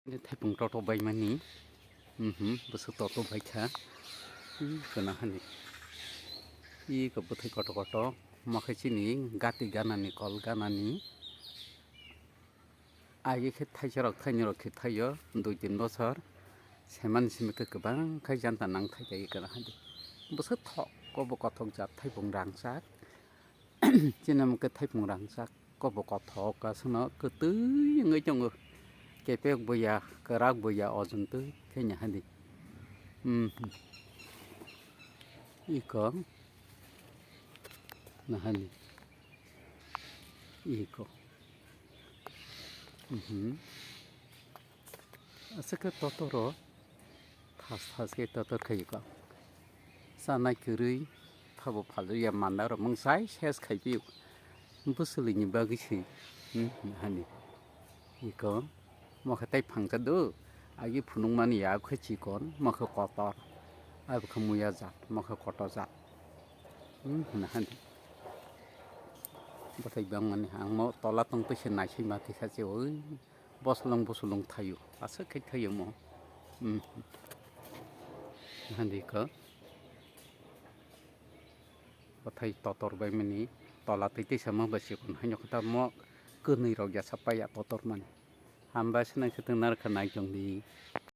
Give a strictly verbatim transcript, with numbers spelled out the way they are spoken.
Thaipung toto baimani. Mhm, bwswk toto baikha. Ih, kana hani. Ih, ko bwthai koto koto. Makhe chini gati ganani, kol ganani. Agi khe thaisa rok, thaini rok khe thaio, dui tin bosor. Semani simi khe kwbang khai janta nang thai kai kana hani. Bwswk thok, kobo kothok jat thaipung rangchak. Chini mokhe thaipung rangchak, kobo kothok aswkno kwtwi wngwi tongo. Kepek bo ya, kwrak bo ya, ojon twi khe nahani. Mhm. Iko nahani. Iko. Mhm. Aswk khe totoro thas thas khe totor khaio ka. Chanai kwrwi thabo phalwi ya manda rok mungsai ses khai pio. Bwswlwini bagwi se, hmm, hani. Iko mokhe tai phangkha do, agi phunukmani ya khe chikon, mokhe kotor, abo khe muya jat, mokhe kotor jat. Hmm, hwnwi hani. Bwthai bangmani ang mo tola tong twi se naisai ma tisa se oi. Bosolong bosolong thaio, aswk khe thaio mo. Hmm. Handi ko. Bwthai totor bai mani tola twi tisa ma bai sikon haino khe ta mo kwnwi rok ya sa paiya totor mani. Hambai se nang khe tong nar kha nai tong di.